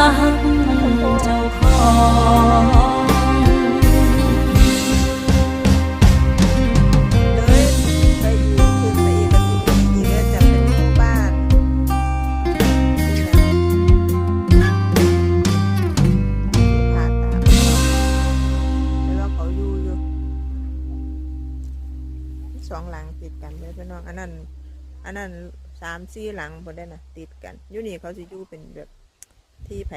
ເຈົ້າຂອງ ເລີຍໄປອີກ ຄືໄປອີກກໍຊິມີເດີ ຈະເປັນໝູ່ບ້ານ ນີ້ນະ ຢູ່ທ່າຕາກ ແຕ່ວ່າເຂົາຢູ່ ຢູ່ ສອງຫຼັງຕິດກັນເລີຍພີ່ນ້ອງ. ອັນນັ້ນ ອັນນັ້ນສາມສີ່ຫຼັງພຸ້ນເດ້ນະ ຕິດກັນ. ຢູ່ນີ້ເຂົາຊິຢູ່ເປັນແບບທີ່ໃຜ